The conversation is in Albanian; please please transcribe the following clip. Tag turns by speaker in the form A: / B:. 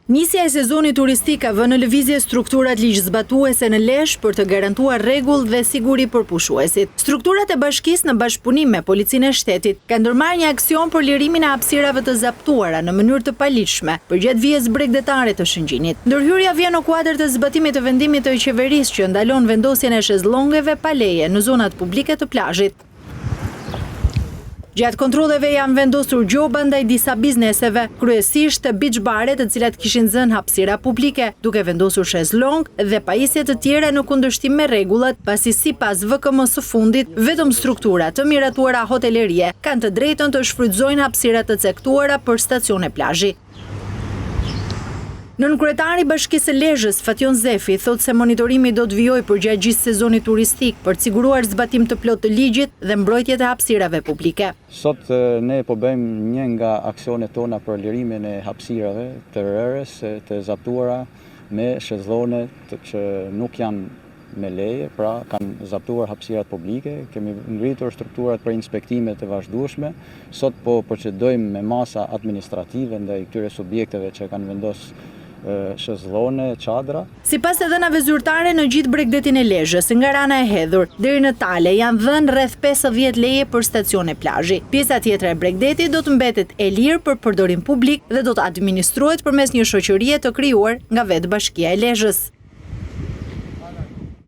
A: Nisja e sezonit turistik ka vënë në lëvizje strukturat ligjzbatuese në Lezhë për të garantuar rregull dhe siguri për pushuesit. Strukturat e bashkisë në bashkëpunim me Policinë e Shtetit kanë ndërmarrë një aksion për lirimin e hapësirave të zaptuara në mënyrë të paligjshme përgjatë vijës bregdetare të Shëngjinit. Ndërhyrja vjen në kuadër të zbatimit të vendimit të qeverisë që ndalon vendosjen e shezlongeve pa leje në zonat publike të plazhit. Gjatë kontrolleve janë vendosur gjoba ndaj disa bizneseve, kryesisht beach bare të cilat kishin zënë hapësira publike, duke vendosur shezlong dhe pajisje të tjera në kundërshtim me rregullat, pasi sipas VKM-së së fundit, vetëm struktura të miratuara hotelerie kanë të drejtën të shfrytëzojnë hapësira të caktuara për stacione plazhi. Nënkryetari i Bashkisë së Lezhës, Fatjon Zefi, thotë se monitorimi do të vijojë përgjatë gjithë sezonit turistik për të siguruar zbatim të plotë të ligjit dhe mbrojtje të hapësirave
B: publike. Sot ne po bëjmë një nga aksionet tona për lirimin e hapësirave të rërës të zaptuara me shezlone që nuk janë me leje, pra kanë zaptuar hapësirat publike, kemi ngritur strukturat për inspektime të vazhdueshme, sot po procedojmë me masa administrative ndaj këtyre subjekteve që kanë vendos shezlone, çadra.
A: Sipas të dhënave zyrtare në gjithë bregdetin e Lezhës, nga Rana e Hedhur deri në Tale janë dhënë rreth 50 leje për stacione plazhi. Pjesa tjetër e bregdetit do të mbetet e lirë për përdorim publik dhe do të administrohet përmes një shoqërie të krijuar nga vetë Bashkia e Lezhës.